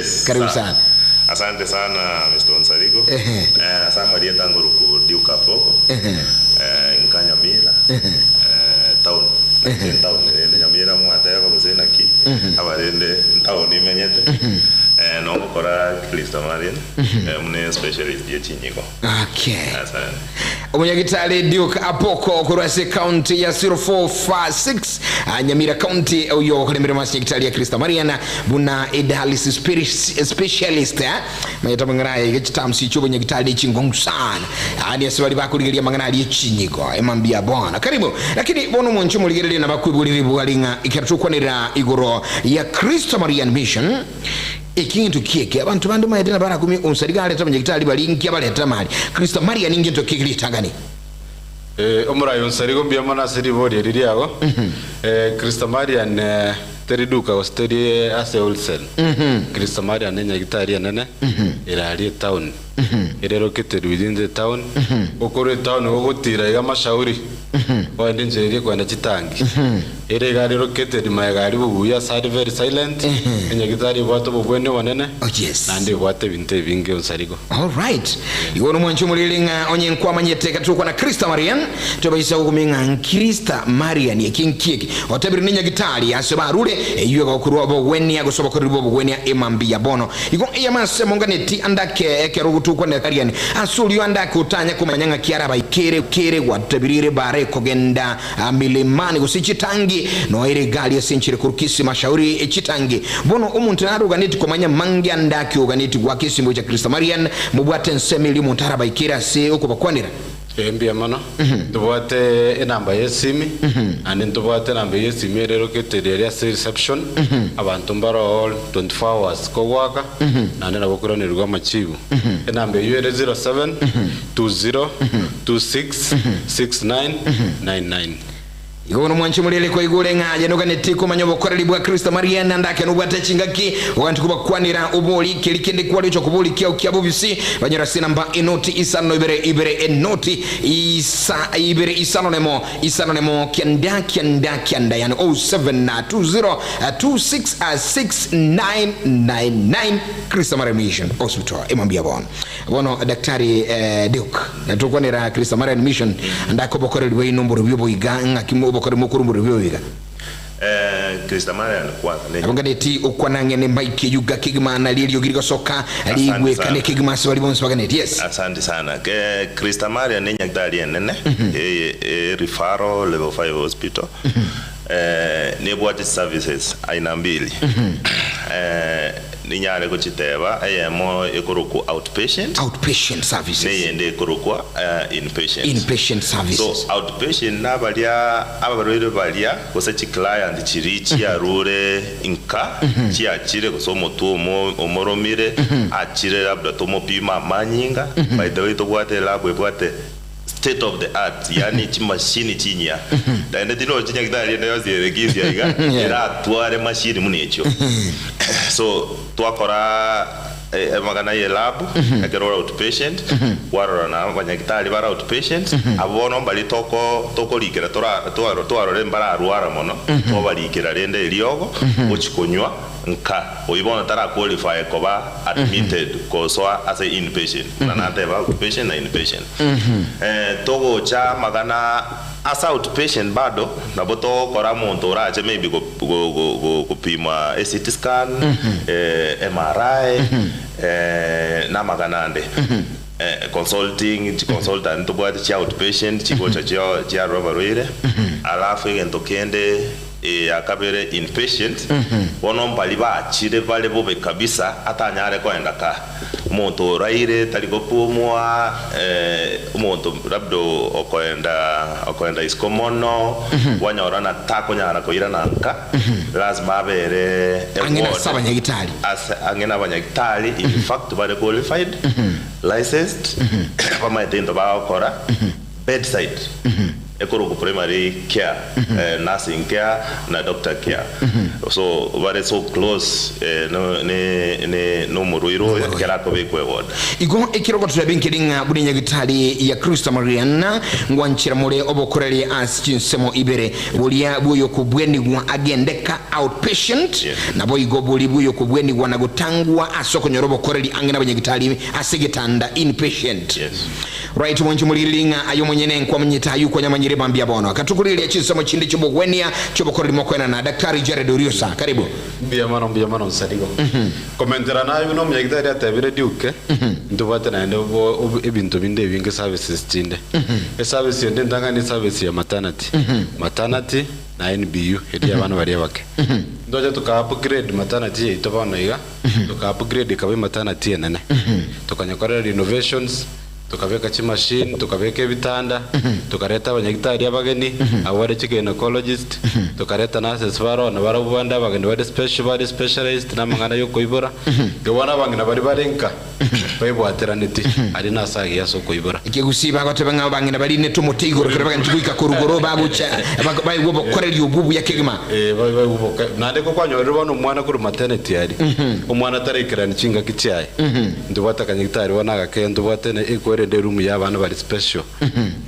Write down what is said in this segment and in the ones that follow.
Karibu Sa- sana. Asante sana Mr. Onsarigo. Ehe. Eh, ase amarieta ngoruku Duke Apoko. Ehe. Eh, nka Nyamira. Eh, town. Naki town rende Nyamira mwateba gose naki. Abarende town imenyete. Eh, nogokora Christo Marian. Eh, mune specialist ye chinyigo. Okay. Asante. Omonyagitari Duke Apoko korwa ase county ya 0456 ah, Nyamira county oyo okoremire ase nyagitari ya Christa Mariana buna a dialysis spiri- specialist eh? Manyete amang'ana aya iga chiterms chia obonyagitari ne chingong'u sana yaani ase baria bakorigereria amang'ana aria echinyigo emambia bono karibu lakini bono omonche omorigereria nabakweborire bwari ng'a ekero tokwanera igoro ya Christa Marian Mission Eki ngento ki eke abanto bande omanyete nabarakumie onsi aria gareta abanyagitari baria inki abareta amari Kristo Maria ningento ki ritang'ani. Eh, omorai onsarigo mbuya mono ase ribori eri riago. Eh, Kristo Marian eh, teri duka gose teri ase wholesale. Kristo Marian nenyagitari enene ere aria etown. Ere located within the town. Okorwa etown gogotira iga mashauri ogende enchera eria ekoenda chitangi. Ere iga are located magega aria bobuya ase are very silent, enyagitari ebwate obobweni obonene, Oh, yes. naende ebwate ebinto ebinge onsarigo. Alright. Igo nomwanche omorere ng'a onye nkwamanyete gatokwa na Krista Marian, tobaisa gokumia ng'a Nkrista Marian eki nkieki. Otebire ne nyagitari ase barure, eyio egokorwa obogwenia gose obokoreri bw'obogwenia emambia bono. Igo eyemo ase monganeti andake ekero ogotokwa na Marian, ase orio andake otanya komanya ng'aki arabaikere kere gwatebirire bare kogenda Milimani gose chitangi, noere egari ase enchera korwa Kisii mashauri echitangi. Bono omonto nare oganeti komanya mange ande ake oganeti goaka esimbo gocha Christa Marian, mobwate ensemo eria omonto arabaikere ase okobakwanera. Ee, mbuya mono. Ntobwate enamba y'esimi, naende ntobwate enamba y'esimi ere located aria ase reception, abanto mbaro 24 hours kogoaka, naende nabo okoiranerigwa amachibu. Enamba eyio ere 07 20 26 69 99. Igo bono mwanche morere koigure ng'a aye noganeti komanya obokoreri bwa Kristo Maria naende ake nobwate chingaki oganeti kobakwanera obori keri kende kware ocha kobori kiao kia bobisi banyore ase enamba enoti isano ibere ibere enoti isa ibere isano nemo isano nemo kianda kianda kianda yani 0720 26 6999 Kristo Maria Mission Hospital emambia bono. Bono Daktari Duke, natokwanera Christ Marian Mission ndake obokoreri bwaino mborobio boiga ng'aki obokoreri mokore mborobio boiga. Christ Marian kwanza ne. Nabo nganeti okwana ang'e ne mic eyio ga kegima nario eriogi rigosoka Asante rigwekane sana. kegima ase baria bonsi baganeti yes. Asante sana. Ke Christ Marian ne nyagetari enene eye e referral level 5 hospital. Eh, nebwate services aina mbili. Eh, Ninyare gochiteba, eyemo ekorokwa outpatient, Outpatient services. neyende ekorokwa inpatient. Inpatient services. So outpatient nabaria abarwaire baria gose chiclient chiria chiarure nka chiachire gose omotwe omo omoromire achire labda tomopima amanyinga by the way tobwate elab ebwate State of the art yaani chimashini chinyia naende tindorochi nyagetari ende yonsi ere Kisii aiga eratware mashini buna echio so twakora amang'ana ya elab ekero ore outpatient kwarora na abanyagitari bare outpatient abwo bono mbari toko tokorikera tora twarora mbararwara mono twabarikera rende eriogo gochi konywa Nka oyio bono tara qualify koba admitted gosoa ase inpatient buna nateba outpatient na inpatient. Togocha amagana ase outpatient bado nabo togokora omonto orache maybe go go go gopimwa e CT scan, MRI na amagana ande. Consulting, chiconsultant ntobwate chia outpatient chigocha chiarora abarwaire, alafu egento kende Eya kabere inpatient, bono mbaria bachire bare bobe kabisa atanyare koenda ka. Omonto oraire tari gopumwa, omonto labda okoenda okoenda isiko mono, kwanyora ng'a takonyara koirana nka, lazima abere Ang'e eward nase abanyagitari. ase ang'e na abanyagitari in fact bare qualified, licensed, bamaete egento bagokora. Bedside ekorokwa primary care, nursing care na doctor care so bare so close no ne ne. nomorwaire oyo ekero akobekwa eoda. Igo ekerogo torabe nkeri ng'a buna enyagitari ya Kristo Mariana, ngwanchera more obokoreri ase chinsemo ibere, boria bw'oyokobwenigwa agende ka outpatient, Yes. naboigo boria bw'oyokobwenigwa na gotangwa ase okonyora obokoreri ang'e nabanyagitari ase egetanda, inpatient. Yes. Right, mwanche morigererie ng'a aye omonyene nkwamanyete ayio kwanyamanyire mambia bono. Akatokorigereria chinsemo chinde chi'obogwenia chi'obokoreri mokoenana. Daktari Jared Oriosa, karibu. Mbuya mono, mbuya mono Nsarigo. Komentera naye buna omonyagitari atebire Duke, ntobwate naende obo obo ebinto binde ebinge services chinde. Eservice ende entang'ani eservice ya maternity. Maternity na NBU eria ya abana baria abake. Ntoche toka upgrade maternity yaito bono iga, toka upgrade ekaba ematernity enene. Tokanyekorera renovations. Tokabeka chimashini, tokabeka ebitanda, tokareta abanyagitari abageni, abwo bare chigynecologist, tokareta nurses baroo nabarabwo bande abageni bare special bare specialized namang'ana yokoibora. Igo bono abang'ina baria bare nka baibwateraneti aria nase agiya ase okoibora. Ekegusii bagoteba ng'a abang'ina barinete omote igoro ekero bagenderete goika korwa igoro bagocha baigwa obokoreri obwo obuya kegima. Eh, baigwa oboke naende ko kwanyorire bono omwana korwa maternity aria, omwana taraikerani chingaki chiaye. Ntobwate akanyagitari bono agake, ntobwate ne ekwerende eroom ya abana bare special,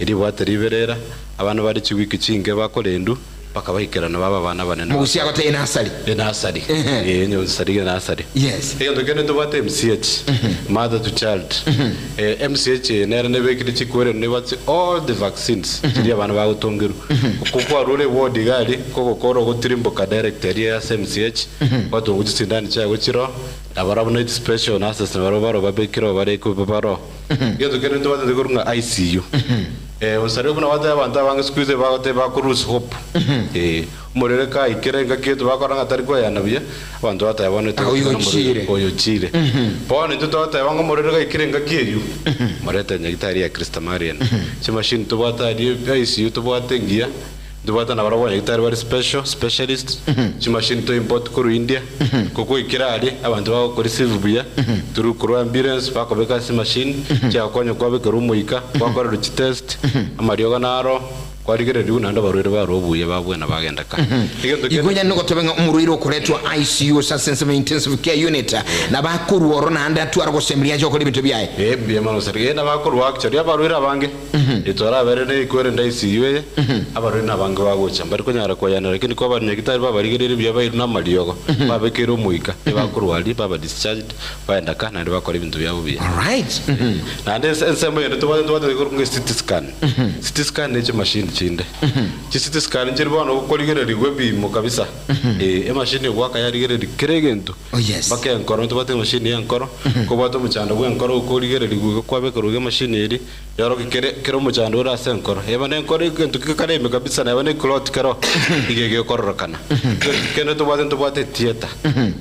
eria ebwate riberera, abana bare chiwiki chinke bakorendwa, mpaka baikerana babe abana abanene. Mogusia agotebia enasari. Enasari, Ehe. eh, nonsari enasari. Yes. Egento kende ntobwate MCH, mother to child. Eh, MCH eye nere nebekire chikwerendo nebwate all the vaccines chiria abana bagotongerwa. Ko kwarure eward iga aria, kogokora ogotirimboka direct aria ase MCH, gwatongwa chisindani chiago chiroo, Nabarabwo ne chispecial nurses nabarabwo baroo babekire oo bare baroo. Egento kende ntobwate korwa ng'a ICU. Eh, osare buna gwateba abanto abange siku hizi bagoteba bako lose hope. Eh, omorwere kaikire engaki gete bakora ng'a tari koyana buya, abanto bateba bono Ah, oyo togotigana omorwere ochire. oyo ochire. Bono intwe togoteba ng'a omorwere gaikire engaki eywo, morete nyagitari ya Christa Marian. Chimashini tobwate aria ICU tobwate engiya. Ntobwate nabarabwo abanyagitari bare special, specialist, chimashini to import korwa India, kogoikera aria abanto bagokoreceive buya, through korwa ambulance bakobeka ase emashini, chiagokonya kwabekerwa omoika, gwakorerwa chitest, amariogo naro, kwarigererigwa naende abarwaire barwa obuya babwena bagenda ka. Egento Igo kende onye nogoteba ng'a omorwaire okoretwa ICU gose ase ensemo ya intensive care unit, nabo akorwa oro naende atware ogosemeria ache gokora ebinto biaye. Eh, mbuya mono sir. Eh, nabo akorwa actually abarwaire abange. Etwarabere neikwe erinde ICU eye, abarwaire nabange bagocha, mbari konyara koyana lakini ko abanyagitari babarigereire buya bairwe namariogo, babekeire omoika, ebakorwaria, baba discharged, baenda ka naende bakora ebinto biabo buya. Alright. Naende ense ensemo yende tobwate ntobwate ekorokwa ng'a CT scan. CT scan ne chimashini chinde. Chi CT scan nchiri bono okorigererigwa ebimo kabisa, eh, emashini egoaka yarigereria kera egento. Oh yes. Mpaka enkoro, ntobwate emashini ya enkoro, kobwate omochando bwa enkoro okorigererigwa iga kwabekerwa iga emashini eria, Yorokia kere kera omochando ore ase enkoro. Eba nenkoro egento gekare ime kabisa neba ne clot kero iga egekororokana. Egento kende tobwate ntobwate etheatre.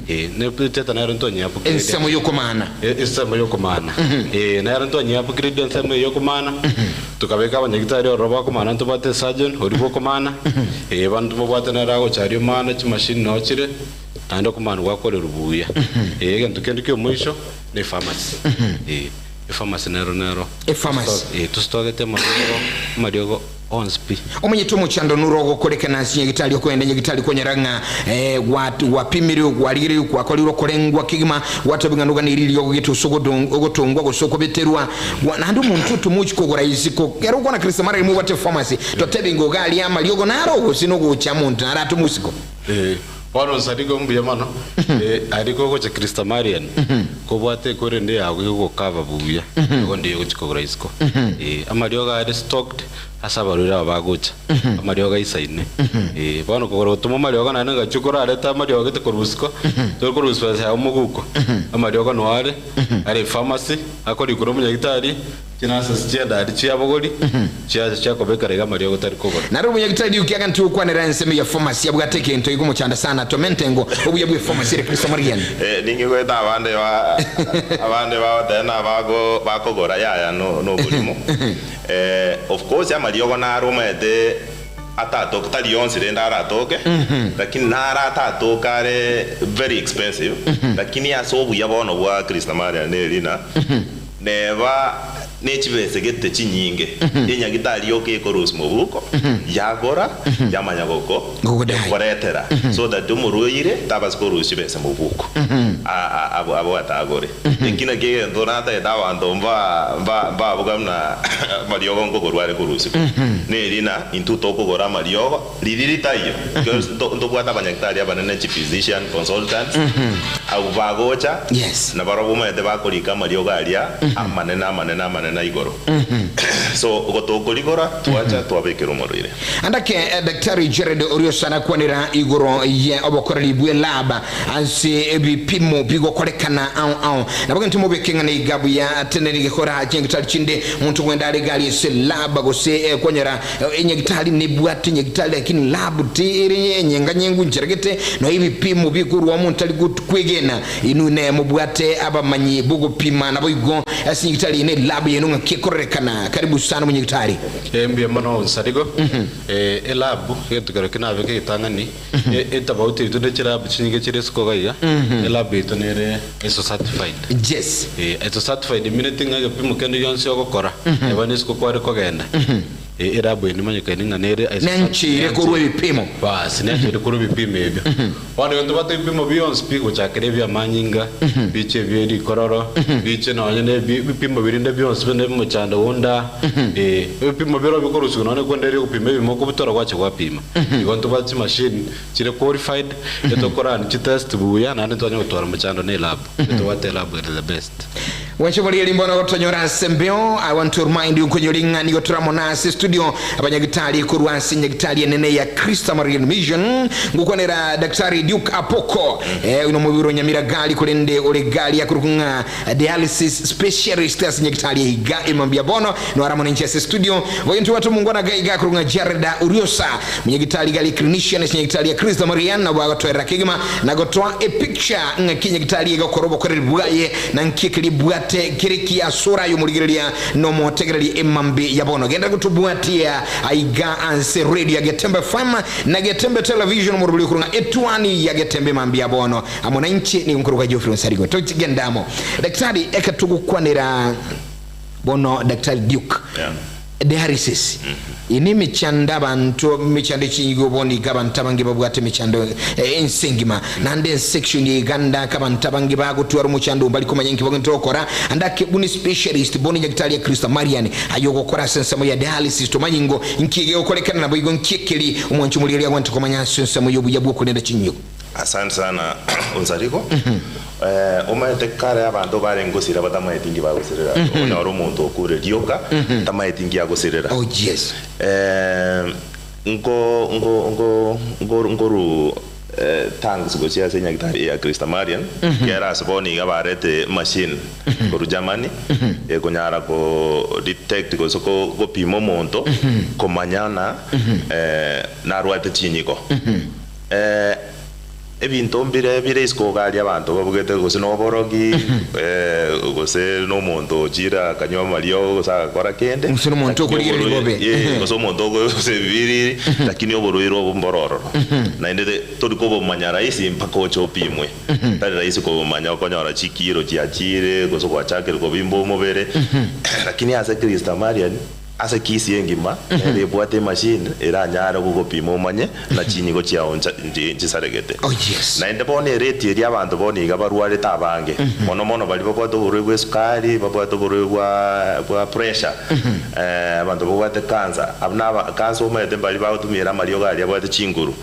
Eh, ne etheatre nero ntonyia upgrade. Ensemo y'okomana. E- ensemo y'okomana. Eh, nero ntonyia upgrade ensemo eye y'okomana. Tokabeka abanyagitari ororo bakomana ntobwate esurgeon oria bw'okomana. Eh, bono ntobwate nere agocha aria omana chimashini noo chire, naende okomana gwakorerwa buya. Eh, egento kende kia omoiso ne epharmacy. Eh. Epharmacy nero nero. Epharmacy. Eh, tositogete amariogo, amariogo onsi pi. Omanyete omochando noro ogokorekana ase nyagitari okogenda nyagitari kwanyora ng'a eh, gwapimirwe gwarigereirwe gwakorirwe okorengwa kegima gwatebwa ng'a noganeirie eriogo gete ase ogotongwa gose okobeterwa naende omonto otomochi kogora isiko kero okwana Kristo mara rimwe obwate epharmacy totebi ng'a ogaria amariogo naro gose nogocha omonto naro atome isiko. Eh, bono nsarigwe mbuya mono, eh, aria kogocha Christamarian, kobwate ekorende yago egokava buya, igo ndiyo ogochia kogora isiko. Eh, amariogo are stocked ase abarwaire aba bagocha, amariogo aisaine. Eh, bono kogora gotoma amariogo naende ngachia korarete amariogo gete korwa isiko, tori korusia besa yago moguko, amariogo noo are, are epharmacy, akorikwa na omonyagitari. Chinurses chi'endari chi'abogori chiacha chiakobekera iga amariogo tari kogora. Naro omonyagitari okiaga ntigokwanera ensemo ya pharmacy abwate egento gekomochanda sana tomente ngo obuya bwe pharmacy ere Kristo Marian. Eh, ningigwete abande ba abande bagoteba na bago bakogora yaya no noborimo. Eh, of course amariogo naro omanyete atatoke tari onsi rende aratoke, lakini naro atatoke are very expensive, lakini ase obuya bono bwa Christamarian neri na neba. Ne chibese gete chinyinge, enyagitari yoka ekorusia mobuko, yagora, yamanya goko Gogodai. gokoretera, so that omorwaire tabasa korusia chibese mobuko, A- a- abo abo atagore. Eki nakio egento natagete abanto mba mba mbaboka buna amariogo nkogorwa are korusigwa. Neri ng'a intwe tokogora amariogo, riria ritaiyo, because nto ntobwate abanyagitari abanene, chiphysician consultants, abwo bagocha, Yes. Na barabwo omanyete bakorika amariogo aria amanene amanene amanene igoro. So gotokorigora twacha twabekera omorwaire. Andake Daktari Jared Oriosa nakwanera igoro ye obokoreri bwe lab ase ebipimo bigokorekana ao ao. Nabo gento mobeke ng'a neiga buya teneni gekora chinyagitari chinde omonto ogenda are gari ase lab gose kwanyora Enyagitari nebwate enyagitari lakini lab ti ere enyenganyengu nchera gete nonya ebipimo bikorwa omonto tari kwegena. Inwe ne mobwate abamanyi b'ogopima naboigo ase enyagitari eye ne lab yaino ng'aki ekororekana. Karibu sana omonyagitari. Ee, mbuya mono Onsarigo. Ee, elab egento kero ki nabeke egetang'ani, e- etabauti yaito ne chilab chinyinge chire isiko iga iga, elab yaito nere ISO certified. Yes. Ee, ISO certified emineti ng'a egepimo kende gionsi ogokora, eba ne isiko kware kogenda. Erabu eye nimanyekaine ng'a nere ase Nenchiire korwa ebipimo. Basi, nenchiire korwa ebipimo ebio. Bono igo ntobwate ebipimo bionsi pi, gochakera ebi'amanyinga, biche ebie rikororo, biche nonye na ebi ebipimo birinde bionsi buna ebimochando gunda, eh, ebipimo bire bikorusigwa nonye kwende erio gopima ebimo okobutora gwacha gwapima. Igo ntobwate chimachine chire qualified, etokorani chitest buya naende ntwanye gotwara omochando na elabu. Ntobwate elabu ere the best. Gwancha borieri mbono gotonyora ase embeo. I want to remind you nkonyori ng'a nigo tore amo na ase studio abanyagitari korwa ase nyagitari enene ya Christ Marian Mission ngokwanera Daktari Duke Apoko eh, oyo nomobiri o Nyamira gari korende ore gari akorokwa ng'a dialysis specialist ase nyagitari eiga emambia bono noare amo ninche ase studio boyo ntobwate omongwana gaiga akorokwa ng'a Jared Uriosa Monyagitari gari clinician ase nyagitari ya Christ Marian nabo agotoerera kegima na gotoa epicture ng'aki nyagitari egokora obokoreri bwaye na nki ekeri ebwate kere kiasore aye omorigereria na omotegereri emambi ya bono. Genderera gotobwatia aiga ase radio ya Getembe FM na Getembe Television omorobori okorwa ng'a etuani ya Getembe emambi ya bono amo nainche nigo nkoroka Geoffrey Onsarigo. Togende amo. Daktari eke togokwanera bono Daktari Duke. Yeah. Dialysis. Eye nemechando abanto emechando echinyigo bono iga abanto abange babwate emechando ense engima naende ensection ya Uganda ake abanto abange bagotwara omochando mbari komanya inki bagwenerete gokora ande ake buna especialist bono nyagetari ya Christa Marian aye ogokora ase ensemo ya dialysis tomanyi ngo inki egegokorekana naboigo inki ekeri omwanchi omorigereria agwenerete komanya ase ensemo yobuya bwokorenda chinyigo. Asante sana Onsarigo. Omanyete kare abanto barenge gosira batamaeti inki bagosirera. Okonyora omonto okure rioka tamaeti inki agosirera. Oh yes. Nko nko nko nko nkoru thanks gochia ase enyagitari ya Christa Marian, ekiagera ase bono iga barete emachine korwa Germany ekonyara ko detect gose ko gopima omonto komanya ng'a narwate chinyigo. Ebinto mbire bire isiko iga aria abanto babugete gose noborogi, gose nomonto ochire akanywa amariogo gose agakora kende, Gose nomonto lakini okorigereria oborwaire bobe. eh, gose omonto okorusia ebibiriri, lakini oborwaire obo mboro ororo. Naende te tori kobomanya rahisi mpaka oche opimwe. Tari rahisi kobomanya okonyora chikiro chiachire, gose gwachakire kobimba omobere, lakini ase Christ Marian. Ase Kisii engima nere ebwate emachine eranyare gogopima omanye na chinyigo chiao nchisaregete. Oh yes. Naende bono ereti eria abanto bono iga barwarete abange, mono mono baria babwate oborwaire bwa esukari, babwate oborwaire bwa bwa pressure, abanto babwate cancer, abwo na aba cancer omanyete mbaria bagotumia amariogo aria abwate chinguru.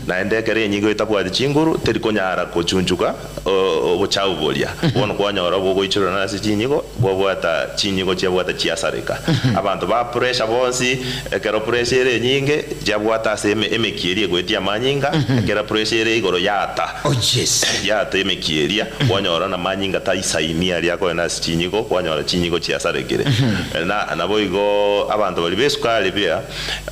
Naende ekero enyigo etabwati chinguru, teri konyara kochunchuka. Obochau boria bono kwanyora bogoichorana ase chinyigo, bwabwata chinyigo chiabwata chiasareka. Abanto ba pressure bonsi, ekero pressure ere enyinge, chiabwata ase eme emekia eria egoetia amanyinga, ekero pressure ere igoro yaata, Oh yes. yaata emekia eria, kwanyora namanyinga taisaini aria akogenda ase chinyigo, kwanyora chinyigo chiasarekire. Na naboigo abanto baria b'esukari buya,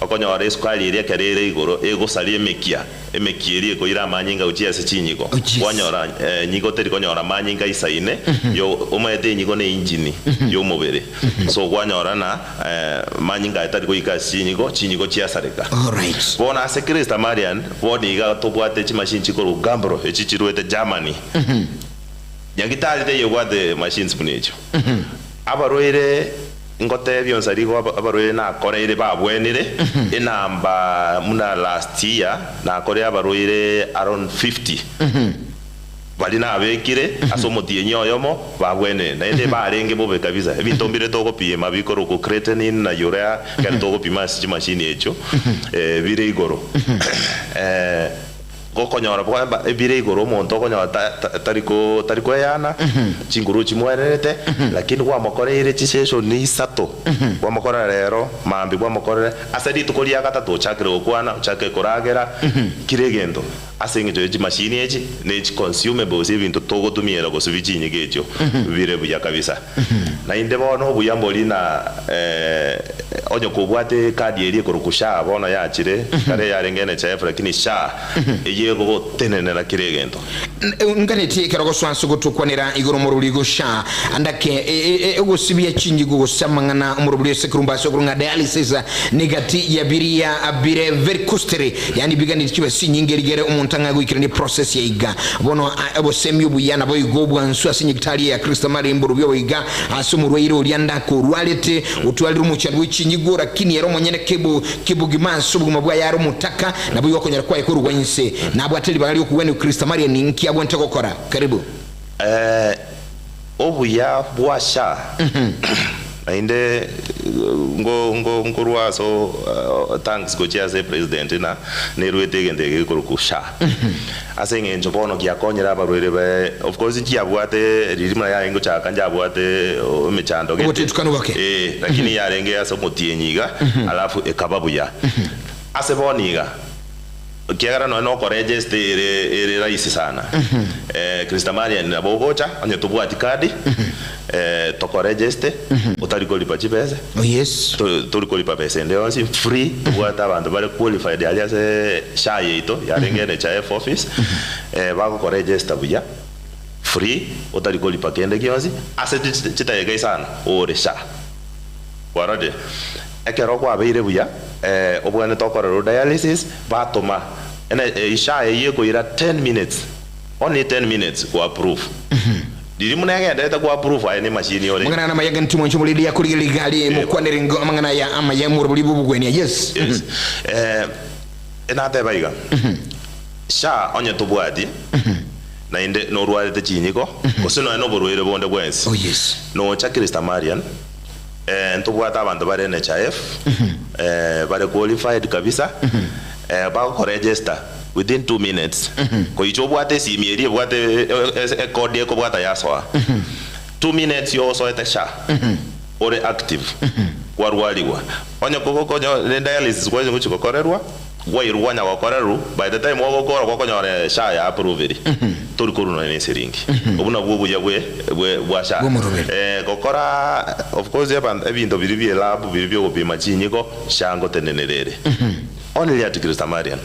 okonyora esukari eria ekero ere igoro, egosaria emekia. Emekia eria ekoira amanyinga gochia ase chinyigo, kwanyora enyigo teri konyora amanyinga aisaine, yo omanyete enyigo ne engine y'omobere, so kwanyora na amanyinga aya tari goika ase chinyigo, chinyigo chiasareka. Alright. Bono ase Christ Marian, bono iga tobwate chimachine chikorwa Gambro, echi chiruete Germany. Nyagitari teiyo ebwate machines buna echio. Abarwaire. Ngotebia onsi aria igo abarwaire nakoreire babwenire, enamba muna last year nakoreire abarwaire around 50 baria nabekire ase omotienyi oyomo babwenire, naende barenge bobe kabisa. Ebinto mbire togopima bikorokwa creatinine na urea ekero togopima ase chimashini echio bire igoro. Gokonyora kwamba ebire igoro omonto okonyora ta- ta- tari ko tari koeyana, chinguru chimwererete, lakini gwamokoreire chiseshoni isato, kwamokorera rero, mambia kwamokorere, ase rituko ria gatato ochakire gokwana, ochakire koragera, kira egento, ase eng'encho ye chimashini echi, ne chiconsumables ebinto togotumiera gosibia chinyige echio, bire buya kabisa. Naende bono obuya mbori na onye kobwate ekadi eria ekorokwa SHA bono yachire, kare yarenge NHIF lakini SHA eyio egogotenenera kera egento. Nganeti ekero gosoa ase gotokwanera igoro omorobori go SHA andake ogosibia chinyigo gose amang'ana omorobori ase ekerumba ase okorwa ng'a dialysis negati ya biria bire very costly yaani biganeti chibe chinyinge rigere omonto ang'e goikerania process ya iga Bono obosemi obuya naboigo obwansu ase nyagitari ya Kristo amare mborobio boiga ase omorwaire oria ndake orwarete, otwarire omochando bwe chinyigo, lakini ere omonyene kebu kebogima ase obogima bwaye are omotaka, naboigo okonyora kwaye korugwa inse. Nabwate ribaga ri'okogwenia Kristo amare ninki agwenerete gokora? Karibu. Obuya bwa SHA naende ngo ngo nkorwa ase thanks gochia ase president na nerwete egento eke gekorokwa SHA ase eng'encho bono giakonyire abarwaire be of course nchiabwate riria buna yarenge gochaka nchiabwate emechando gete Obotetukanu boke. eh lakini yarenge ase omotienyi iga alafu ekaba buya. Ase bono iga. Ekiagera nonya nokoregesta ere ere rahisi sana. Christamarian nabo ogocha onye tobwati kadi tokoregeste otari koripa chibesa Oh yes. tori koripa besa ende yonsi free tobwate abanto bare qualified aria ase SHA yaito yarenge NHIF office bagokoregesta buya free otari koripa kende gionsi ase chidakika isano ore SHA. Kwarorire? Ekero kwabeire buya, obwenerete okorerwe dialysis, batoma ene SHA eyio ekoira 10 minutes, only 10 minutes go approve. Riria buna egenderete go approve aye ne machine ore. Amang'ana aya namaya gento mwanche omoriri yakorigereria iga aria mokwanere ingo amang'ana aya amaya morobori bw'obogwenia. Yes. Yes. Nateba iga, SHA onye tobwati, naende norwarete chinyiko, gose nonya noborwaire bonde bwensi, Oh yes. nocha Christamarian, Ntobwate abanto bare NHIF, bare qualified kabisa, bagokoregister within 2 minutes, goicha obwate esimi eria ebwate ekodi ekobwata yasoa, 2 minutes yosoete SHA, ore active, kwarwarigwa, onye kogokonya ne dialysis kwachia gochia gokorerwa. Gwairwe kwanya gokorerwa, by the time ogokora gokonyora SHA ya approveri, tori korwa nonya ne esiringi. Obwo nabwo obuya bwe bwe bwa SHA. Bw'omoroberi. Gokora of course eba ebinto biria bie lab biria biogopima chinyiko, SHA ngotenenera ere. Only at Christamarian.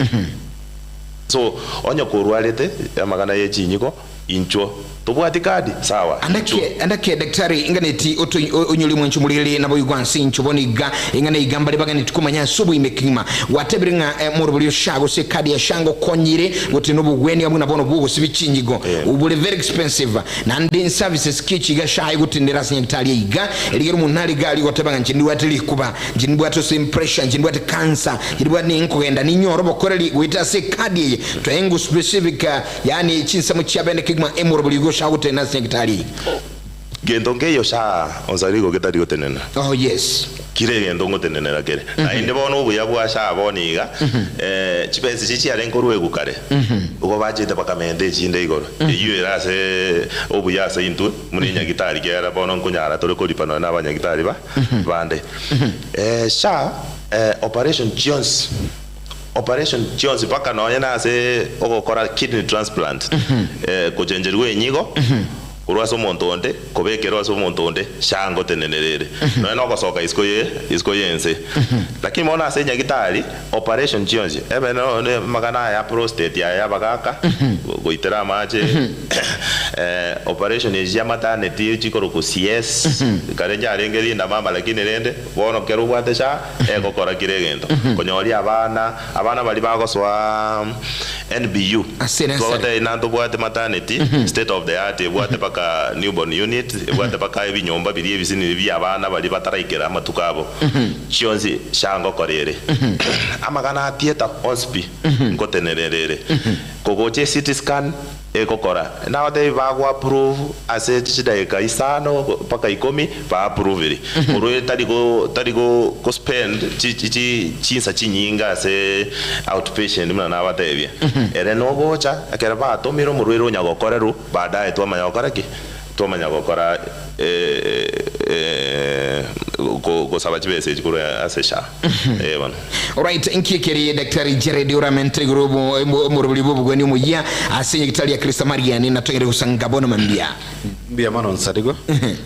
So, onye korwarete amang'ana ye chinyiko, Inchuo, tobwati kadi? Sawa, inchuo. Andake, andake, daktari, inganeti oto onyore mwancho morere naboigwa nse inchuo bono iga, ing'ana iga mbare baganeti komanya ase oboime kegima. Gwatebire ng'a eh, morobori o SHA gose ekadi ya SHA ngokonyire gote nobogwenia buna bono bw'ogosibia chinyigo obore very expensive. Naende services ki echi iga SHA egotendera ase nyagitari iga, erigere omonto nare iga aria goteba ng'a inche ndwate rikuba, inche ndwate ase pressure, inche ndwate cancer, inche ndwate ninkogenda ninyore obokoreri goeta ase ekadi eye. Toengu specific Yaani chinsemo chia bene kegima emorobori igo sha gotenena ase nyagitari eye. Gento nkeiyo sha onsari igo getari gotenena. Oh yes. Kire egento ngotenenera kere. Naende bono obuya bwa sha bono iga, chibesa echi chiarenge korwegwa kare, igo bachete bakamenta echinde igoro. Eyio ere ase obuya ase intwe buna enyagitari kiagera bono nkonyara tore koripa nonya na abanyagitari ba bande. Sha operation chionsi. Operation chionsi mpaka nonye nase ogokora kidney transplant, gochencherigwa enyigo korwa ase omonto onde kobekerwa ase omonto onde sha ngotenenera ere nonye na ogosoka isiko ye isiko yense. Lakini bono ase enyagitari operation chionsi ebe nonye amang'ana aya ya prostate aya ya abagaka goitera amache operation echi chia maternity chikorokwa CS kare nchiarenge rinda mama lakini rende bono kero obwate sha egokora kera egento, konyoria abana, abana baria bagosoa NBU, Ase nursery. twagotebia intobwate maternity, state of the art ebwate mpaka. mpaka newborn unit, ebwate mpaka ebinyomba biria ebisinini bia abana baria bataraikera amatuko abo, chionsi SHA ngokora ere. Amagana a theatre onsi pi nkotenenera ere. Kogocha eCT scan egokora, nabatebi bago approve ase chidakika isano mpaka ikomi ba approvire. Orwe tari go tari go go spend chi chi chi chinsa chinyinge ase outpatient buna nabatebia. Ere nogocha ekero batomire omorwaire onya gokorerwa baadaye twamanya gokora ki? Twamanya gokora gosaba chibesa echi korwa ase SHA. Ee bono. Alright, nki ekeri Daktari Jared oramente igoro omoroberi bw'obogwenia omoyia ase nyagitari ya Krista Marian natogere gosanga bono mambia. Mbuya mono Nsarigo.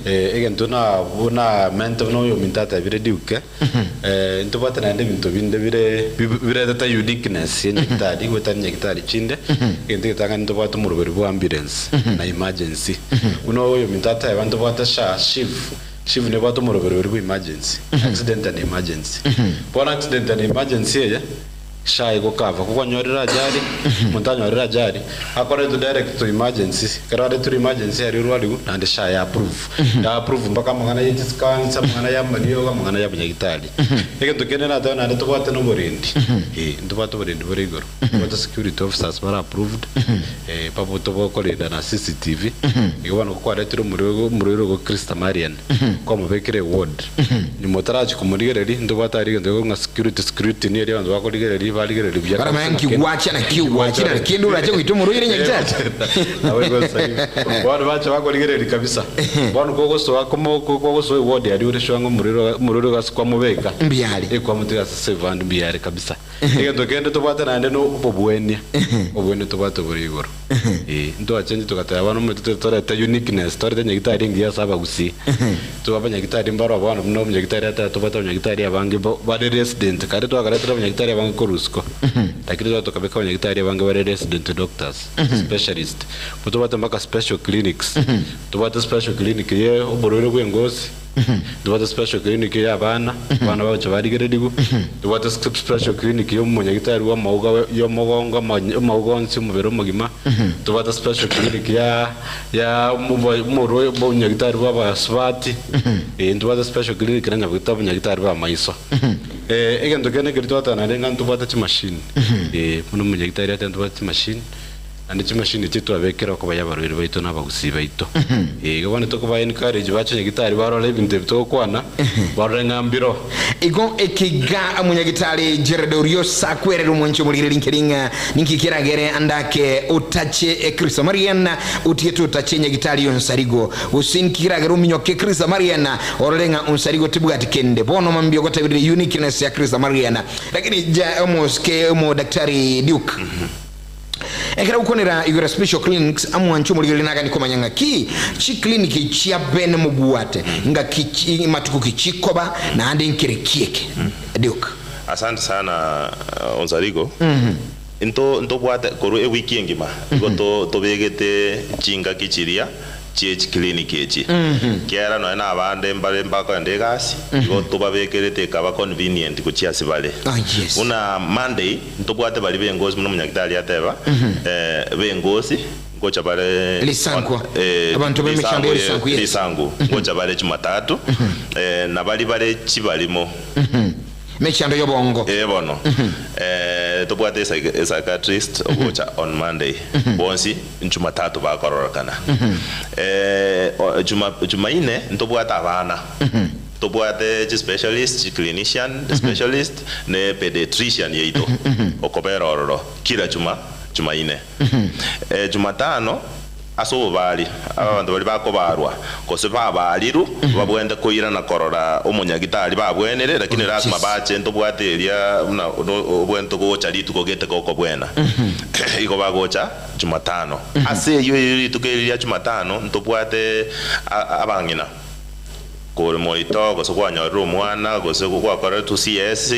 Egento na buna mente buna oyominto atebire Duke, ntobwate naende ebinto binde bire biretete uniqueness ye nyagitari goetania nyagitari chinde. Egento egetang'ani ntobwate omoroberi bwa ambulance na emergency. Buna oyominto ateba ntobwate SHA, SHIF, SHIF nebwate omoroberi oria bwa emergency, accident and emergency. Bono accident and emergency eye, SHA egokava, kokonyorire ajali, omonto anyorire ajali, akoretwe direct to emergency, ekero aretirwe emergency aria orwariwu, naende SHA ya approve. Ya approve mpaka amang'ana ye chiscans, amang'ana ya amariogo, amang'ana ya abanyagitari. Egento kende natebe naende tobwate na oborendi, eh, ntobwate oborendi bore igoro. Tobwate security officers bare approved, babu tobokorenda na CCTV, igo bono kokwaretire omorwego omorwaire ogo Christa Marian, kwamobekire eward, nyuma otarachia komorigereria, ntobwate aria egento gekorwa ng'a security scrutiny eria abanto bakorigereria, barigereria buya Baramanya kabisa nki ng'a kende gwacha naki ogwachire na kende orache goita omorwaire nyagitari. Nabo igo nsaio. Bono bacha bakorigereria kabisa. Bono kogosoa komo kogosoa eward aria ore sure ng'a omorwaire omorwaire igo ase kwamobeka, Mbuya are. ekwamotiga ase safe hand mbuya are kabisa. Egento kende tobwate naende nobobwenia, obobwenia tobwate bore igoro. Ee, ntwachenchia togateba bono omanyete tore torete uniqueness, torete nyagitari engiya ase abagusii. Tobe abanyagitari mbaro bono buna omonyagitari ateba tobwate abanyagitari abange bo bare resident, kare twakaretire abanyagitari abange korwa isiko, lakini twachia tokabeka abanyagitari abange bare resident doctors, specialist. Bo tobwate mpaka special clinics, tobwate special clinic ye oborwaire bwa engosi. Ntobwate special clinic ya abana, abana bagocha barigererigwe. Ntobwate special clinic ya omonyagitari bwa amauga ya omogongo amauga onsi omobere omogima. Ntobwate special clinic ya ya omorwa omonyagitari bwa abasubati. Ntobwate special clinic na nyabwate abanyagitari ba amaiso. Egento kende keria twateba naende ng'a ntobwate chimashini, buna omonyagitari ateba ntobwate chimashini. Naende chimashini echi twabekire okoba y'abarwaire baito na abagusii baito. Igo bono tokoba encourage bache nyagitari barore ebinto ebi togokwana, barore ng'a mbiro. Igo ekiga omonyagitari Jared Oriosa akwerere omwanchi omorigereria nkeri ng'a ninki keragere andake otache Kristo Marian otigete otache nyagitari Onsarigo gose ninki keragere ominyoke Kristo Marian orore ng'a Onsarigo tebwati kende bono mambia ogotebereria uniqueness ya Kristo Marian lakini ja omosike omodaktari Duke Ekero gokwanera igoro ya special clinics, amwanche omorigereria nagani komanya ng'aki chiclinic chia bene mobwate, ngaki chi matuko ki chikoba, naende nkere ki eke. Duke. Asante sana Onsarigo. Into ntobwate korwa ewiki engima igo to tobegete chingaki chiria chie chiclinic echi. Kiagera nonya na abande mbare mbakogenda egasi, igo tobabekerete ekaba convenient gochia ase bare. Ah, yes. Buna Monday Ntobwate baria b'engosi buna omonyagitari ateba, b'engosi ngocha bare Risankwa. Abanto b'emechando ya risanku, yes. Risanku ngocha bare Jumatatu, na baria bare chibarimo. Emechando y'obongo. Ee bono, tobwate psychiatrist ogocha on Monday, bonsi Jumatatu bakororekana. Jumaine ntobwate abana. Tobwate chispecialist, chiclinician specialist, ne pediatrician yaito okobera ororo kira chuma chumaine. Jumatano ase obobari, abanto baria bakobarwa gose babarirwe babwenerete koirana korora omonyagitari babwenire, lakini lasima bache ntobwate eria buna obwenerete gocha rituko gete gokobwena. Igo bagocha Jumatano. Ase eyio rituko eri ria Jumatano ntobwate abang'ina. Kore morito, gose kwanyorire omwana, gose gwakoreretwe CS,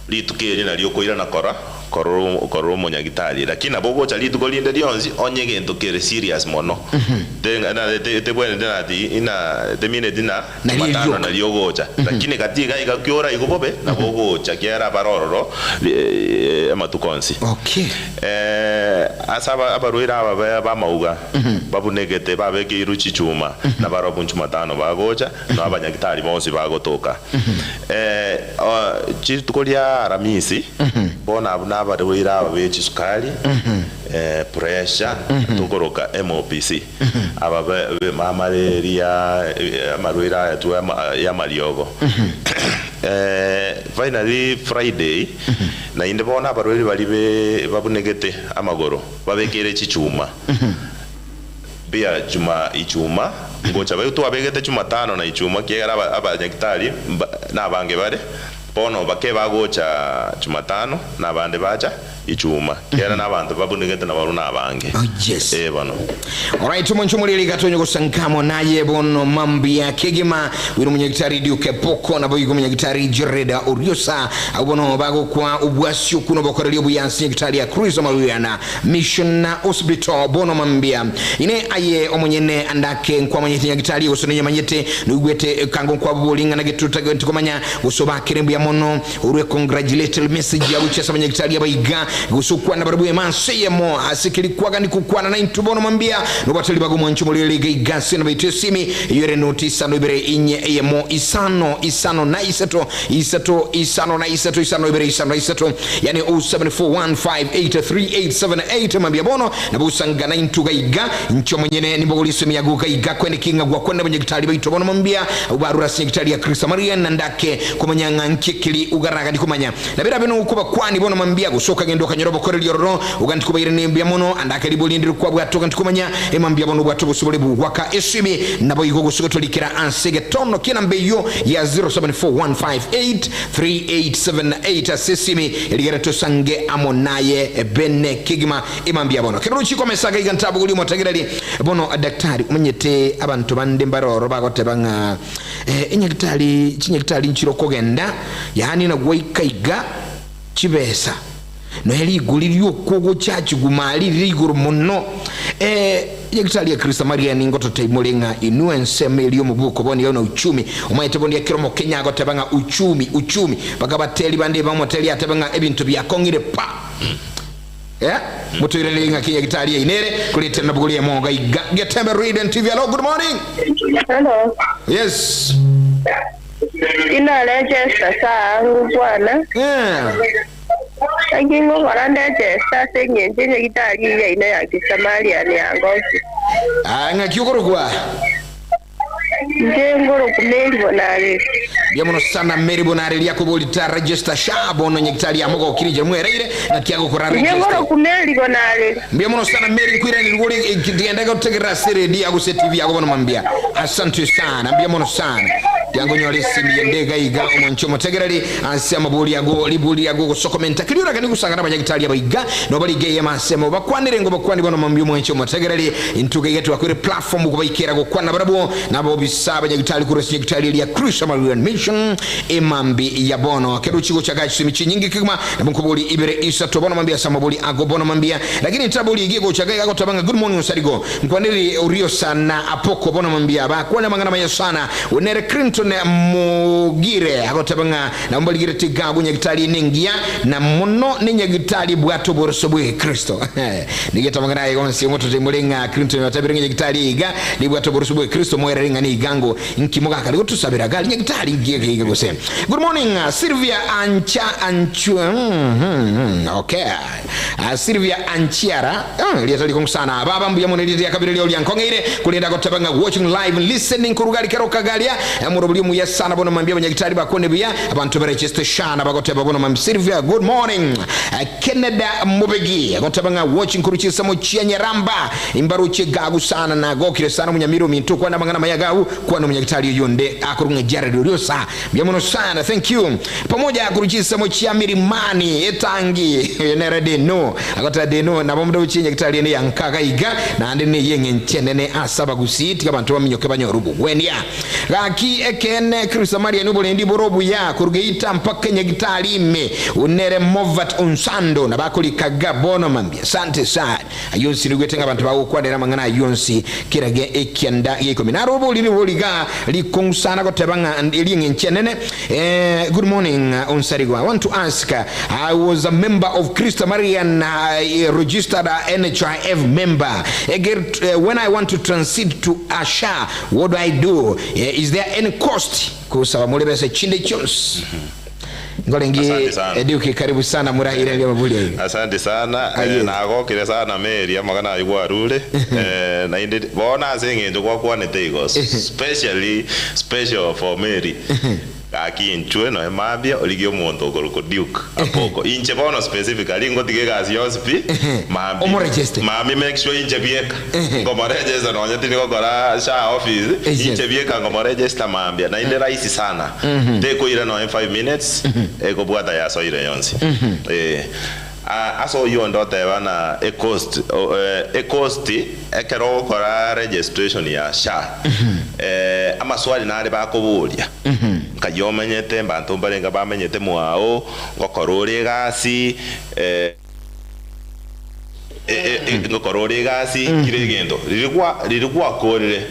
rituko eri nario okoirana kora korora omonyagitari. Lakini nabo ogocha rituko rinde rionsi onye egento kere serious mono. Tebwenereti ati ina temineti na Nario Jumatano erioka. nario ogocha. Lakini gati iga iga ki oraigwe bobe, nabo ogocha ekiagera abare ororo amatuko onsi. Okay. Ase aba abarwaire aba ba b'amauga babunegete babekeirwe chichuma, nabarobwo Jumatano bagocha, na abanyagitari bonsi bagotoka. Chituko ria Aramisi, bono abwo nabarwaire aba be chisukari, pressure, tokoroka MOPC, aba be be amalaria, amarwaire aya tu y'amariogo. Finally Friday, Naende bono abarwaire baria be babunegete amagoro babekeire chichuma bia juma ichuma ngocha baito twabegete jumatano na ichuma ekiagera aba abanyagitari mba nabange bare bono bake bagocha jumatano na abande bacha ichuma ekiagera na abanto babunegete nabarobwo nabange. Oh, yes. Ee bono. Alright, omonche omoriri gatonye gosankamo naye bono mambia kegima wira omunyagitari Duke Poko nabo igo omunyagitari Jereda Oriosa Abwo bono bagokwa obwasio okuno bokoreria obuyansi nyagitari ya Kristo Mariana Mission Hospital bono mambia ine aye omonyene andake nkwamanyete nyagitari gose nonyamanyete noigwete kango nkwabobori ng'a nagetuta ntikomanya gose obakere mbuya mono orwe congratulatory message yagochia ase abanyagitari abaiga gose okwana barabwo emanso eyemo ase keri kwagani kokwana naintwe bono mambia nobatari bagomwancha omorero iga iga ase nabaito esimi eyio ere noti isano ibere inye eyemo isano isano na isato isato isano na isato isano ibere isano na isato yani 0741583878 mambia bono nabo gosangana intwe iga iga inche omonyene nimbogorie esemi yago iga iga kwene ki ng'a gwakwanire abanyagitari baito bono mambia abwo barure ase nyagitari ya Kristo Maria na ndake komanya ng'a nki ekeri ugaragani komanya. Na berabe nokobakwani bono mambia gose okagenda okanyora obokoreri ororo oganti kobairania mbuya mono andake ribori ndire kwabwate oganti komanya emambia bono obwate obosibore bw'ogwaka esimi naboigo gose gotorikera ase egetono ki'enamba eyio ya 0741583878 ase esimi erigere tosange amo naye bene kegima emambia bono. Kero rochie komesa agaiga ntabogorie omotegereri bono daktari omanyete abanto bande mbare ororo bagoteba ng'a enyagitari chinyagitari nchire okogenda yaani na gwaika iga chibesa nonya rigori ri'okogochachigwa rire igoro mono. Ee, Nyagetari ya Kristo Maria ningo totaimore ng'a inwe ensemo eria omobuko bono iga na uchumi. Omanyete bono ekero omokenya agoteba ng'a uchumi, uchumi, mpaka abateri bande bamoteri atebe ng'a ebinto biakong'ire pa. Eh, motoiranerie ng'aki Nyagetari yaino ere, korete nabogoria emoga iga. Getembe Radiant TV, hello, good morning. Hello. Yes. Inda register saa ngokwana. Eh. Naki ngokora ndecheste ase engencho enyagitari eyio yaino ya Kisamariani yangokia. Ah, ng'aki okorokwa? Inche ngorokwa Mary Bonareri. Mbuya mono sana Mary Bonareri akobori ta register sha bono nyagitari yamogokire inche mwereire ng'aki agokora Inche register. ngorokwa Mary Bonareri. Mbuya mono sana Mary nkoiraneri ore genda gotegerera ase radio yago gose TV yago bono mambia. Asante sana mbuya mono sana. Tiangonyora esimi yende iga iga omonche omotegereri ase amabori ago ribori riago gosokomenta keria oraganie gosangana abanyagitari aba iga nobare iga eyemo asemo bakwanire ngo bakwani bono mambia omonche omotegereri intwe iga iga twakoire platform kobaikera gokwana barabwo nabo bisa abanyagitari korwa ase nyagitari eria Christ Marian Mission emambi ya bono kero chigocha ga chisemi chinyinge kegima nabo nkobori ibere isato bono mambia ase amabori ago bono mambia lakini ntabori egi egocha ga iga goteba ng'a good morning osarigo nkwaneri orio sana apoko bono mambia bakwane amang'ana maya sana Nere Clinton Mogire agoteba ng'a nabo mbarigereti gabu nyagitari ene engiya, na mono nenyagitari ebwate oboroso bw'egekristo. Nigo amang'ana aye gonsi omotote more ng'a Clinton otabire ng'a nyagitari iga nebwate oboroso bw'egekristo moerere ng'a niga ngo inki mogakare gotusabera gari nyagitari ngiya iga gose. Good morning Sylvia Ancha Anchu mm, okay. Sylvia Anchiara Erieta rikong'u sana baba mbuya mono erieta ria kabere riao riankong'eire korende agoteba ng'a watching live and listening korwa gari kero kagaria omorobori omuya sana bono mambia abanyagitari bakwane buya abanto barecheste shana bagoteba bono mambia Sylvia good morning Kennedy Mobegi agoteba ng'a watching korwa chinsemo chia Nyaramba imbaroche gagu sana nagokire sana omunyamira ominto okwane amang'ana amaya gagu kwana omonyagitari oyonde akorwa ng'a Jared Oriosa Mbuya mono sana thank you pamoja korwa chinsemo chia milimani etangi oyo nere Deno agoteba Deno nabo ndoche nyagitari ende ya nkaga iga naende neye eng'encho enene ase abagusii tiga abanto baminyoke banyore obogwenia gaki ekero. Nekeene Krista Mariani oborendi bore obuya korwa geita mpaka enyagitari ime unere Movat Onsando na bakorikaga bono mambia. Asante sana. Ayio onsi nigwete ng'a abanto bagokwanera amang'ana ayio onsi kerage ekianda gia ikomi. Naro oboriri bori iga rikong'u sana goteba ng'a rieng'encho enene. Eh, good morning Onsarigo. I want to ask, I was a member of Krista Marian uh, registered NHIF member. Eger, when I want to transit to a SHA, what do I do? Is there any cost? Kusaba muri bese chinde chionsi. Ngorengi Asante sana. Eduke karibu sana murahira lya mabuli ayo. Asante sana Aye. eh, nagokire sana Mary amagana aywo kwarure eh, naende bono ase eng'encho gwakwanete igo specially special for Mary gaki inchwe noe mambia origie omonto okorokwa Duke Apoko inche bono specifically ngotiga egasi yonsi pi mambia Omoregeste. mambia make sure inche bieka nkomoregesta nonye tindi gokora SHA office Yes. inche bieka nkomoregesta mambia naende rahisi sana tekoira noe 5 minutes ekobwata yasoire yonsi eh Ah, ase oyio onde oteba na ecost o- eh, ecost ekero ogokora registration ya SHA eh, amaswali nare bakoboria nkai omenyete mbanto mbarenge bamenyete mwao ngokora ore egasi eh, e- e- ngokora ore egasi kire egento riria gwa riria gwakorire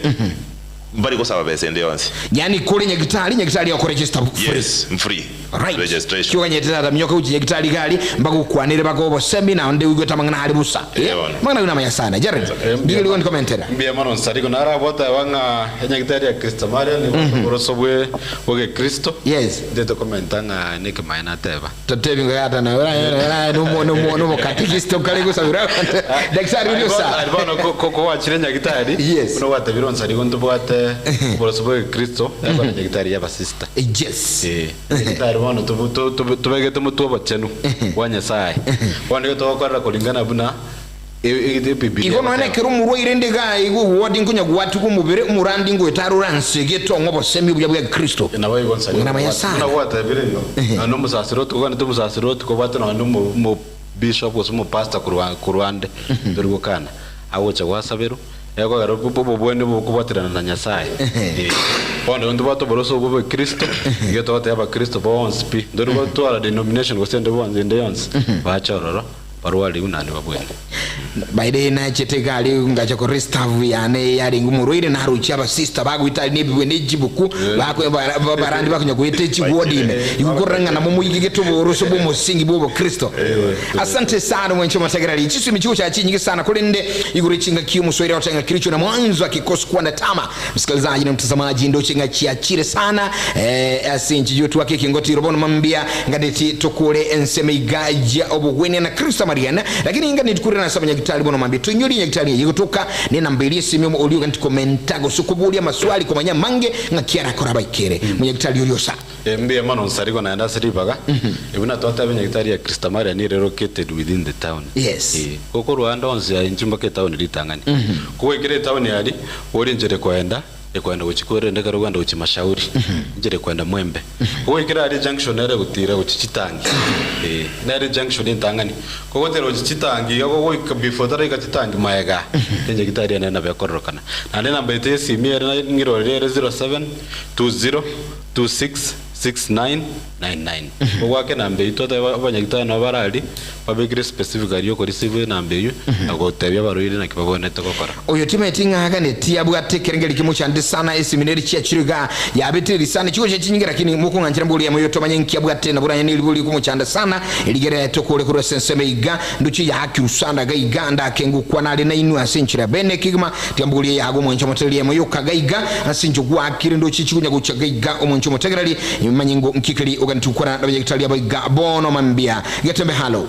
mbari gosaba besa ende yonsi. Yani kore nyagitari nyagitari yakoregister free. Yes, free Right. registration. Kioganyete tata minyoka uchi nyagitari gali mbagukwanire bagobosemi na onde uigwete amang'ana ari busa. Eh, bono. Mang'ana una maya sana. Jared. Ndigeri gondi komentera. Mbuya mono nsariko narabwata ng'a enyagitari ya Kristo Maria ni boroso bwe bwe Kristo. Yes. Ndete komenta ng'a nekemaye nateba. Totebi ngata na ora no no no no katekista kale gusabira. Daktari uri usa. Ari bono ko ko wachire nyagitari. Yes. Buno gwatabire onsariko ntobwate boroso bwe Kristo yakora nyagitari y'abasista. Yes. Eh, nyagitari bono tubegete motwe obochenu bwa Nyasaye. Bono nigo togokorera kulingana buna Ebibilia Igo none egoteba. kero omorwaire nde iga igo ward nkonya gwatuka omobere omorandi ngoetara oransege tong'o obosemi obuya bwa Kristo. Nabo igo nsari. Ng'ina maya sana. Buna gwatebire igo. Nonya omosasiroti kogwanete omosasiroti kobwate nonya omo omo bishop gose omopastor korwa korwa ande tori gokana. Agocha gwasaberwa ekogera obobweni obo bokobwaterana na Nyasaye. Eh. Bono igo ntobwate oboroso obwo bwa Kristo, igo togotebia abakristo bonsi pi, ntori gotwara denomination gose ende bonsi ende yonsi, bache ororo. Barwariwu naende babwene. By the way nachete iga aria ngacha korora estaff yane yarenge omorwaire naroche abasister bagoita aria nebibwe ne chibuku bako barandi bakonya goeta echiward ime igo korora ng'a nabo moigegete oboroso bwa omosingi bwa obokristo. Asante sana mwenche omotegereri chisemi chigocha chinyinge sana korende igoro chingaki omoswairi agoteba ng'a kericho na mwanzo akikosi kwana tama msikilizaji na mtazamaji ndoche ng'a chiachire sana eh, ase enchiji otwake ekengotiro bono mambia ngadeti tokore ensemo iga ya obogwenia na Krista Mariana lakini inga nitukure na saba nyagitari bono mambia tuinyori nyagitari eye gotoka ne namba eria esimi omo orio ganti komenta gose koboria maswali komanya mange ng'aki arakora abaikere munyagitari oria osa. Mbuya mono nsarigwe naende ase ribaga, buna twateba enyagitari ya Krista Maria nere located within the town. Yes. Eh, gokorwa ande onsi aye inche mpaka etown ritang'ani. Kogoikera etown aria, ore enchera ekoenda, ekoenda gochia kwerende ekero okogenda gochia Mashauri, enchera ekoenda Mwembe. Kogoikera aria ejunction nere egotira gochia chitangi, eh, nere ejunction entang'ani. Kogotira gochia chitangi iga kogoika before otaraika chitangi magega, enyagitari ere nabo ekororokana. Naende enamba yaito ya esimi ere naye ng'irorere ere 0720 266999. Ogoaka enamba eyio twateba abanyagitari nabo bare aria, babekire specifically okoreceive enamba eyio, na gotebia abarwaire naki babwenerete gokora. Oyo timanyeti ng'a aganeti abwate ekerengerio kimochande sana eseminari chiachire iga yabete risana chigocha chinyinge lakini mokong'anchera mbori yamo yotomanye nki abwate nabo oranye neribo rikomochanda sana erigere tokore korwa ase ensemo iga ndoche yaakirwe sana iga iga ndake ngokwana are nainwe ase enchera bene kegima tiga mbori eye yago omwancho omotegereri yamo yoka iga iga ase inche gwakire ndoche chikonya gocha iga iga omwancho omotegereri manye ngo nki keri oganeti gokwana nabanyagitari aba iga bono mambia getembe halo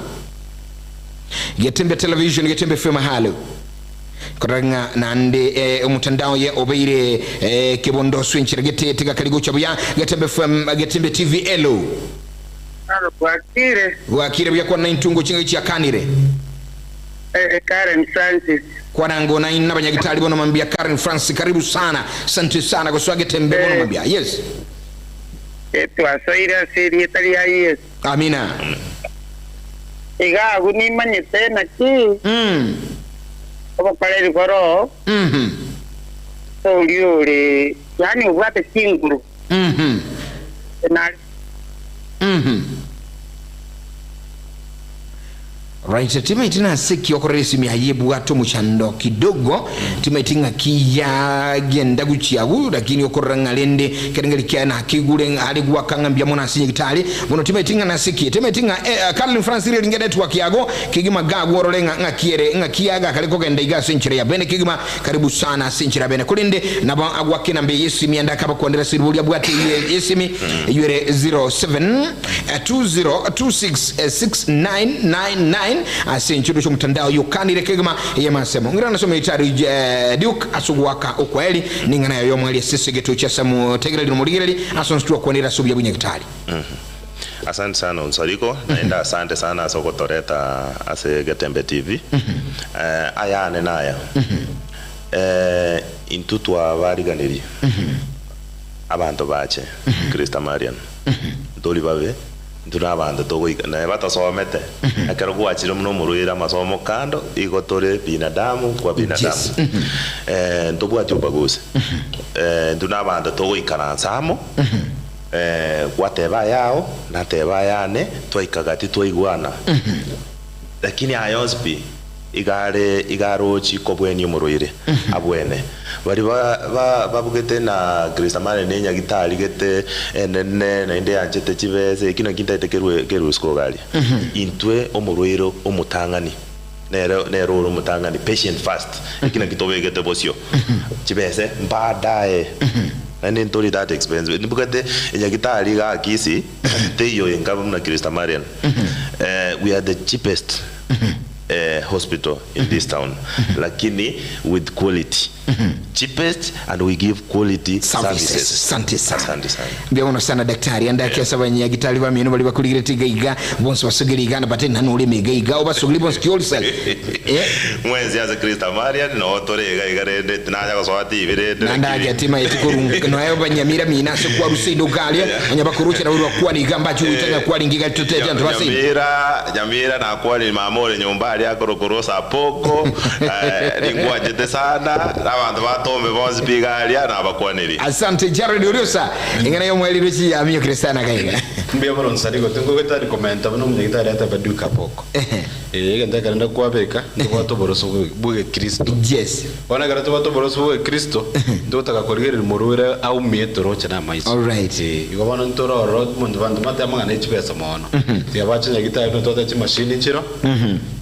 getembe television getembe fm halo Korora ng'a naende omotandao oye obeire kebondosu enchera gete tigakari gocha buya Getembe FM Getembe TV elo. Alo, bwakire. Bwakire buya kwana intungo chingaki chiakanire. Karen Francis. Kwana ngo na inna banyagitari bono mambia Karen Francis karibu sana sante sana gosoa Getembe bono mambia yes. Twasoire ase erieta ria Yeso. Amina. Iga agwo nimanyete naki obokoreri boro oria ore, yaani obwate chinguru. Nare Right, timaiti naseki okorera esimi aye ebwate omochando kidogo, timaiti ng'aki yagenda gochia agwo, lakini okorora ng'a rende kerengeri kiaye nakigure ng'a are goaka ng'a mbuya mono ase nyagitari, bono timaiti ng'a naseki, timaiti ng'a eh, Caroline Francis riringe network yago kegima gagwo orore ng'a ng'aki ere, ng'aki yagakare kogenda iga ase enchera ya bene kegima, karibu sana ase enchera ya bene. Korende nabo agoaka enamba eye y'esimi ande akabakwanera ase riborio abwate eye y'esimi, eyio ere 07. 20266999 ase enchero chi'omotandao yokanire kegima y'emasemo. Ng'irana ase omoitari Duke ase ogoaka okwaeri ning'ana yaye y'omweri ase esegeto chia Samutegereri nomorigereri ase onsi twakwanire ase obuya bw'Nyagitari. Asante sana Onsariko, naende asante sana ase ogotoreta ase Getembe TV. Ayane naya, intwe twabariganirie abanto bache Christa Marian. Ntori babe, intwe nabanto togoika, naye batasomete, ekero gwachire buna omorwaire amasomo kando, igo tore binadamu kwa binadamu. Yes. Ntobwati ubaguzi. Intwe nabanto togoikaransa amo, gwateba ayao, nateba ayane, twaika gati twaigwana. Lakini aya onsi pi, iga are iga arochi kobwenia omorwaire abwene. Baria ba ba babugete na Kristo mane ne nyagitari gete enene naende yanchete chibesa eki naki ntaete kerue kerue isiko iga aria. Intwe omorwaire omotang'ani nere nere ore omotang'ani patient first eki naki tobegete bosio. Chibese baadaye naende ntori that expensive nibugete enyagitari igaa Kisii teiyo enka buna Christa Marian we are the cheapest hospital in this town lakini with quality cheapest and we give quality Services. services. Asante sana. Asante sana. Mbuya mono sana daktari ande ake abanyagitari bamino bari bakurigerete iga iga bonsi basogere iga na bate nanu oreme iga iga obasogere bonsi kiolsel eh Mwensi ase Christa Marian noo tore iga iga rende tinanya gosoa TV rende nande ake atima etikorunga noyo banyamira mina ase kwarusa iduka aria onye bakuruchera urwa kwani iga mbachi uitanga kwari ngiga tutete antu basi Nyamira Nyamira nakwani mama ore nyomba aria akorokoro sapoko ningwanchete sana na abanto batombe bonsi pi iga aria nabakwaniri. Asante Jared Oriosa ing'ana yomwerire chiyamiokire sana kaiga. Mbuya mono nsarigo tingogeta rikomenta buna omonyagitari ateba duka poko. Eh egento ekero ndakwabeka ntobwate oboroso bwe gekristo. Yes. Bono ekero tobwate oboroso bwa gekristo ntogotaka korigereria morwaire aumie toroche na amaiso. Alright. Eh igo bono ntore ororo omonto banto bateba ng'a ne chibesa mono. Tiga bache nyagitari buna tobwate chimashini nchiro.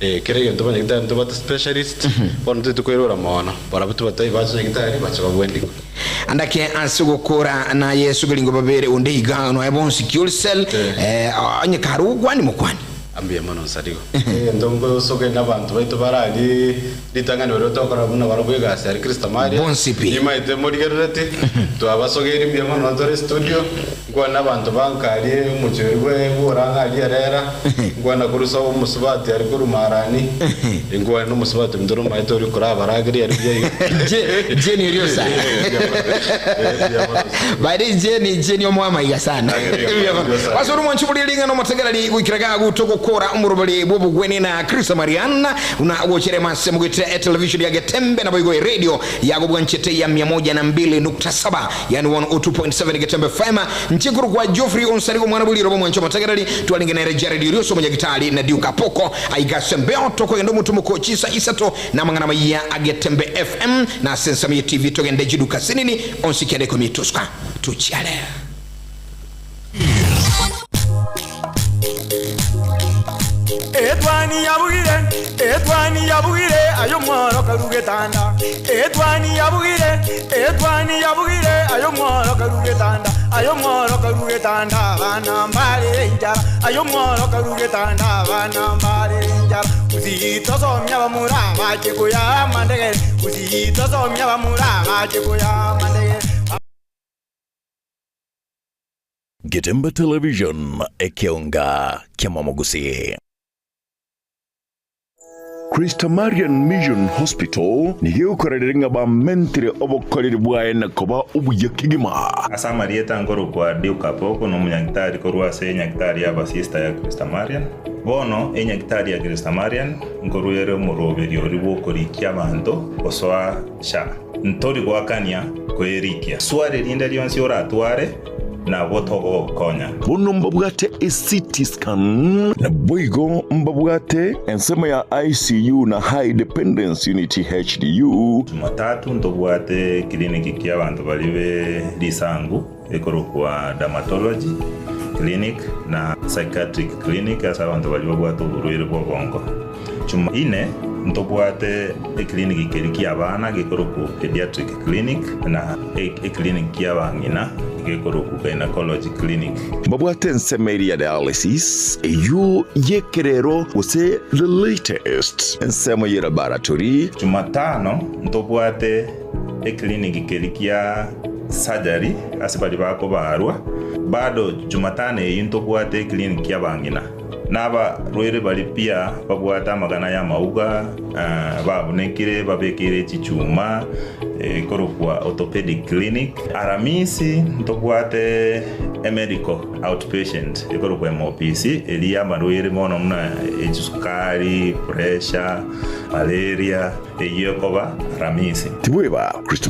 Eh kera egento banyagitari ntobwate specialist bono ntobwate koirora mono. Barabwo tibataiyo bache nyagitari bache babwenigwe. Andake ase ogokora na Yesu keringo babere onde iga noe bonsi kiolsel eh, onye kare ogwani mokwani. Mbuya mono nsarigo. Egento ngosoke nabanto baito bare aria ritang'ani baria tokora buna barabwo egasi aria Christa Maria. Bonsi pi. Nimaete morigerereti, twabasogeiri mbuya mono tore studio, nkwane nabanto banka aria omochori bwe bworang'a aria erera, nkwane korwa sobo omosubati aria korwa marani, nkwane na omosubati ominto nomaete oria okorabarageria aria buya iga. Je, Jeni Oriosa. Mbuya mono. By the way, Jeni, Jeni omwamaiga sana. Ase ore omwanchi bore ring'ana omotegereri goikera gagu togokora omorobori bw'obogwenia na Christa Marianna buna gochere mase mogoetera etelevision ya Getembe naboigo eradio yagobwanchete ya 102.7 yani 102.7 Getembe FM nche nkorokwa Geoffrey Onsarigo omwana bw'eriroba omwanchi omotegereri twarenge nere Jared Orioso omonyagitari na Duke Apoko aiga ase embeo tokogenda omotumo chisa isato na amang'ana amaya a Getembe FM na ase ensemo ye TV togende chiduka sinini onsi kianda ikomi tosuka tochiare. Etwani yabugire, etwani yabugire, ayo mworo karugetanda. Etwani yabugire, etwani yabugire, ayo mworo karugetanda. Ayo mworo karugetanda, bana mbare enchara. Ayo mworo karugetanda, bana mbare enchara. Usitosomia bamura bache kuya mandegere. Usitosomia bamura bache kuya mandegere. Getembe Television ekeonga kiamwamogusi. Christa Marian Mission Hospital nigo egokorerera ng'a bamentire obokoreri bwaye na koba obuya kegima. Ase amarieta nkorokwa Duke Apoko na omonyagitari korwa ase enyagitari y'abasista ya Christa Marian. Bono enyagitari ya Christa Marian nkorwa ere omoroberi oria bw'okorikia abanto gosoa SHA. Ntori goakania koerikia. Swali rinde rionsi oratware. Nabo togogokonya. Bono mbabwate eCT scan. Naboigo mbabwate ensemo ya ICU na High Dependence Unit, HDU. Jumatatu ntobwate clinic kia abanto baria be risangu ekorokwa Dermatology clinic na Psychiatric clinic ase abanto baria babwate oborwaire bwa obongo. Jumaine ntobwate eclinic keria kia abana gekorokwa Pediatric clinic na eclinic kia abang'ina gekorokwa Gynecology clinic. Mbabwate ensemo eria ya dialysis, eyio y'ekerero gose the latest, ensemo ye laboratory. Jumatano ntobwate eclinic keria kia surgery ase baria bakobarwa. Bado Jumatano eyio ntobwate eclinic kia abang'ina. Nabarwaire baria pia babwate amagana y'amauga, babunekire, babekeire chichuma, ekorokwa orthopedic clinic. Aramisi ntobwate emedical outpatient ekorokwa MOPC, eria y'amarwaire mono buna echisukari, pressure, malaria, eyio ekoba Aramisi. Tibweba Christ.